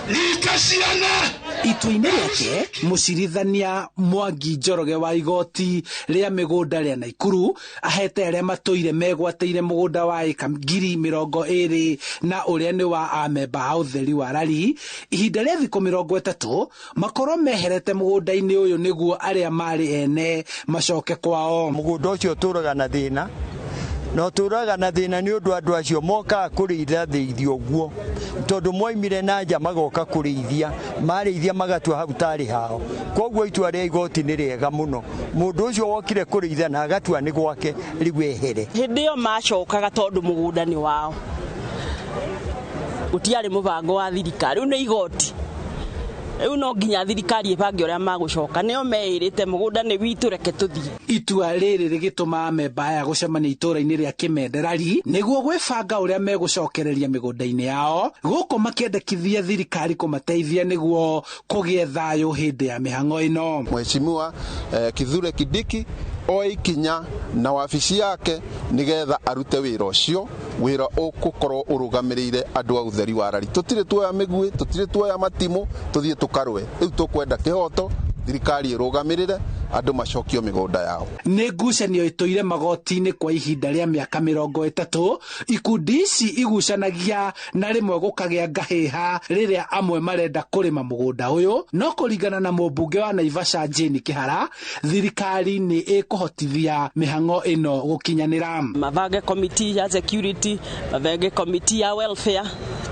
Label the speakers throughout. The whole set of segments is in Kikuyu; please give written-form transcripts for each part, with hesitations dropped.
Speaker 1: Nyita ciana.
Speaker 2: Itua-inĩ rĩake, mũcirithania Mwangi Njoroge wa igoti rĩa mĩgũnda rĩa Naikuru ahete arĩa matũire megwatĩire mũgũnda wa ĩka 20,000 na ũrĩa nĩ wa amemba a ũtheri wa rari ihinda rĩa thikũ 30 makorwo meherete mũgũnda-inĩ ũyũ nĩguo arĩa marĩ ene macoke kwao.
Speaker 3: Mũgũnda ũcio ũtũraga na thĩna, na ũtũraga na thĩna nĩ ũndũ andũ acio mokaga kũrĩithia thĩithia ũguo, tondũ moimire na nja magoka kũrĩithia, marĩithia magatua hau tarĩ hao. Koguo itua rĩa igoti nĩ rĩega mũno, mũndũ ũcio wokire kũrĩithia na agatua nĩ gwake rĩu ehere.
Speaker 4: Hĩndĩ ĩyo macokaga tondũ mũgũnda nĩ wao, gũtiarĩ mũbango wa thirikari, rĩu nĩ igoti. Rĩu no nginya thirikari ĩbange ũrĩa magũcoka, nĩo meĩrĩte mũgũnda nĩ witũ, reke tũthiĩ.
Speaker 2: Itua rĩrĩ rĩgĩtũma amemba aya gũcemania itũũra-inĩ rĩa Kĩmenderari nĩguo gwĩbanga ũrĩa megũcokereria mĩgũnda-inĩ yao, gũkũ makĩendekithia thirikari kũmateithia nĩguo kũgĩe thayũ hĩndĩ ya mĩhang'o ĩno.
Speaker 5: Mheshimiwa Kithure Kindiki oe ikinya na wabici yake nigetha arute wĩra ũcio, wĩra ũgũkorwo ũrũgamĩrĩire andũ a ũtheri wa rari. Tũtirĩ tuoya mĩguĩ, tũtirĩ tuoya matimũ, tũthiĩ tũkarũe. Rĩu tũkwenda kĩhoto, thirikari ĩrũgamĩrĩre andũ macokio mĩgũnda yao.
Speaker 2: Nĩ ngucanio ĩtũire magoti-inĩ kwa ihinda rĩa mĩaka 30. Ikundi ici igucanagia na rĩmwe gũkagĩa ngahĩha rĩrĩa amwe marenda kũrĩma mũgũnda ũyũ, no kũringana na mũmbunge wa Naivasha Jane Kĩhara, thirikari nĩ ĩkũhotithia mĩhang'o ĩno gũkinyanĩra.
Speaker 4: Mabange committee ya security, mabange committee ya welfare,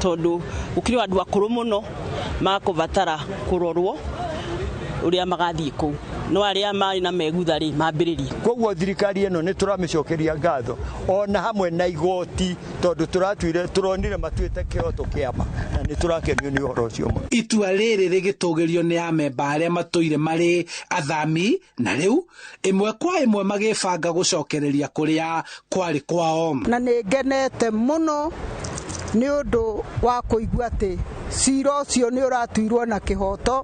Speaker 4: tondũ gũkĩrĩ andũ akũrũ mũno makũbatara kũrorwo ũrĩa magathiĩ kũu, no arĩa marĩ na megutha rĩ mambĩrĩrie.
Speaker 3: Koguo thirikari ĩno nĩ tũramĩcokeria ngatho ona hamwe na igoti, tondũ tũronire matuĩte kĩhoto kĩama na nĩ tũrakenio nĩ ũhoro ũcio mũno.
Speaker 2: Itua rĩrĩ rĩgĩtũgĩrio nĩ amemba arĩa matũire marĩ athami, na rĩu ĩmwe kwa ĩmwe magĩbanga gũcokereria kũrĩa kwarĩ kwao.
Speaker 6: Na nĩ ngenete mũno nĩ ũndũ wa kũigua atĩ cira ũcio nĩ ũratuirwo na kĩhoto.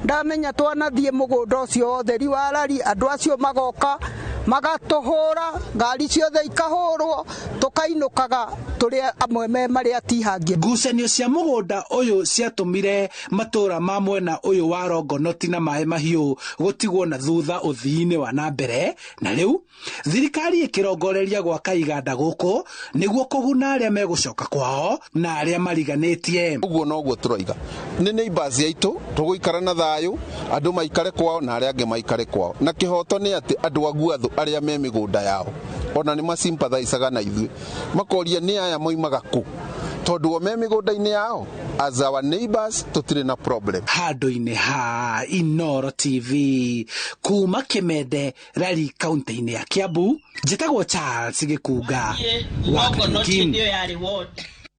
Speaker 6: Ndamenya twanathiĩ mũgũnda ũcio wothe wa rari, andũ acio magoka magatũhũra, ngari ciothe ikahũrwo, tũkainũkaga tũrĩ amwe me marĩ atihangie.
Speaker 2: Ngucanio cia mũgũnda ũyũ ciatũmire matũũra ma mwena ũyũ wa Rongonoti na Maĩ Mahiũ gũtigwo na thutha ũthii-inĩ wa na mbere, na rĩu thirikari ĩkĩrongoreria gwaka iganda gũkũ nĩguo kũguna arĩa megũcoka kwao na arĩa mariganĩtie.
Speaker 5: Ũguo noguo tũroiga, nĩ neighbors aitũ, tũgũikara na thayũ, andũ maikare kwao na arĩa angĩ maikare kwao, na kĩhoto nĩ atĩ andũ a Guathu arĩa me mĩgũnda yao ona nĩ masympathizaga na ithuĩ, makoria nĩ aya moimaga kũ, tondũ o me mĩgũnda-inĩ yao as our neighbors tũtirĩ na problem.
Speaker 2: Handũ-inĩ ha Inooro TV kuma Kĩmende Rari kaunti-inĩ ya Kiambu, njĩtagwo Charles Gĩkunga wa
Speaker 4: Rongonoti
Speaker 2: Kariuki.
Speaker 4: nĩyo yarĩ ward.